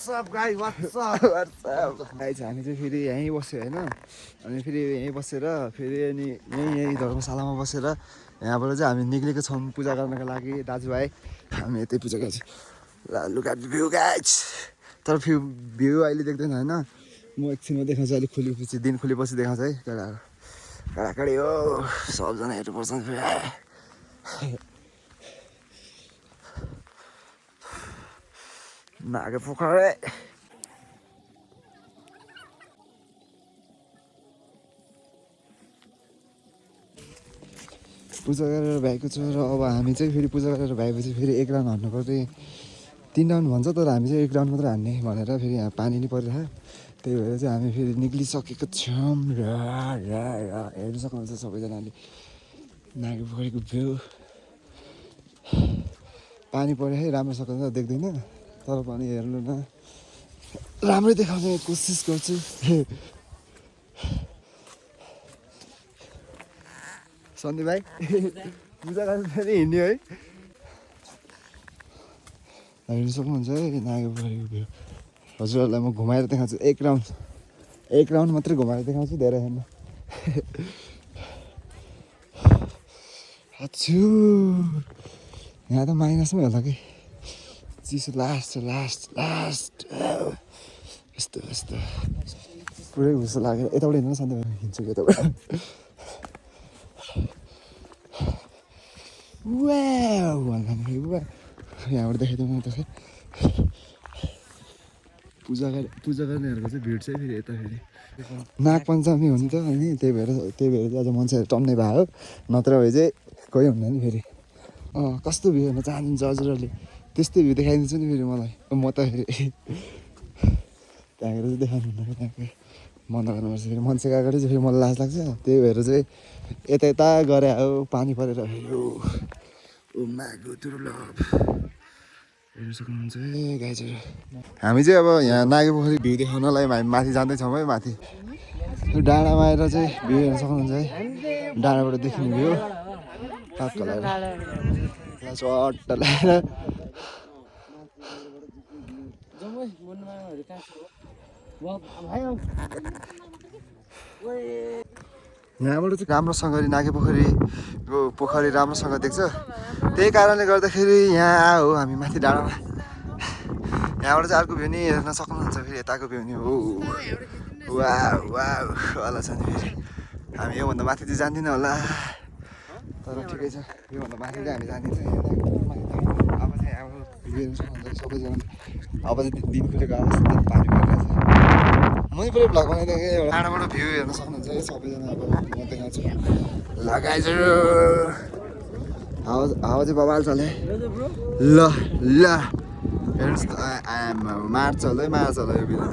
WhatsApp guys what's up guys हामी चाहिँ फेरि यहीँ बस्यो हैन अनि फेरि यहीँ बसेर फेरि अनि यहीँ धर्मशालामा बसेर यहाँबाट चाहिँ हामी निक्लेको छौँ पूजा गर्नको लागि दाजुभाइ हामी यतै पूजा गर्छौँ ल लुक एट भ्यू गाइस तर भ्यू अहिले देख्दैन हैन म एकछिनमा देखाउँछु अलिक खुलेपछि दिन खुलेपछि देखाउँछु है कडाकडी हो सबजना हेर्नुपर्छ नागे पोखरे पूजा गरेर भ्याएको छ र अब हामी चाहिँ फेरि पूजा गरेर भ्याएपछि फेरि एक राउन्ड हान्नु पर्ने 3 राउन्ड भन्छ तर हामी चाहिँ 1 राउन्ड मात्रै हान्ने भनेर फेरि यहाँ पानी नि परिरहेको त्यही भएर चाहिँ हामी फेरि निक्लिसकेको छौँ र हेर्नु सक्नुहुन्छ सबैजनाले नागे पोखरीको भ्यू पानी पऱ्यो है राम्रोसँग देख्दैन तर पनि हेर्नु न राम्रै देखाउने कोसिस गर्छु सन्दीप भाइ पूजा गर्नु फेरि हिँड्ने है हेर्नु सक्नुहुन्छ है नागे पोखरीको भ्यू हजुरहरूलाई म घुमाएर देखाउँछु एक राउन्ड मात्रै घुमाएर देखाउँछु धेरै हेर्नु अच्छु यहाँ त माइनसमै होला कि चिसो लास्ट यस्तो पुरै हुस्सो लागेर यताबाट हिँड्नु सन्दीप भाइ हिँड्छु कि यताबाट यहाँबाट देखाइदिउँ न त पूजा गर्नेहरूको चाहिँ भिड चाहिँ फेरि यता फेरि नाग पञ्चमी हो नि त अनि त्यही भएर चाहिँ आज मान्छेहरू टन्नै भयो नत्र भए चाहिँ कोही हुँदैन नि फेरि कस्तो भ्यू हेर्न चाहनुहुन्छ हजुरहरूले त्यस्तै भ्यू देखाइदिन्छु नि फेरि मलाई म त फेरि त्यहाँ गएर चाहिँ देखाउनु हुन्न क्या त्यहाँको मन गर्नुपर्छ फेरि मान्छेको अगाडि चाहिँ फेरि मलाई लाज लाग्छ त्यही भएर चाहिँ यता गरे हो पानी परेर हेर्नु सक्नुहुन्छ है गाइजहरू हामी चाहिँ अब यहाँ नागे पोखरी भ्यू देखाउनलाई हामी माथि जाँदैछौँ है माथि डाँडामा आएर चाहिँ भ्यू हेर्नु सक्नुहुन्छ है डाँडाबाट देखिने भ्यू चट्ट लगाएर यहाँबाट चाहिँ राम्रोसँगले नागे पोखरी राम्रोसँग देख्छ त्यही कारणले गर्दाखेरि यहाँ आयो हामी माथि डाँडामा यहाँबाट चाहिँ अर्को भ्यू नि हेर्न सक्नुहुन्छ फेरि यताको भ्यू नि हो वाला छ नि फेरि हामी योभन्दा माथि चाहिँ जान्दिनँ होला तर ठिकै छ योभन्दा माथि चाहिँ हामी जाँदैछ अब चाहिँ अब भ्यू हेर्नु सक्नुहुन्छ सबैजना अब चाहिँ दिन खुलेको अवस्था पानी परिरहेको छ मैले पुरै भ्लग बनाइदिएको एउटा टाढाबाट भ्यू हेर्न सक्नुहुन्छ है सबैजना अब म देखाउँछु लगाइजहरू हावा चाहिँ बबाल चले ल हेर्नुहोस् त मार्छ होला यो बिना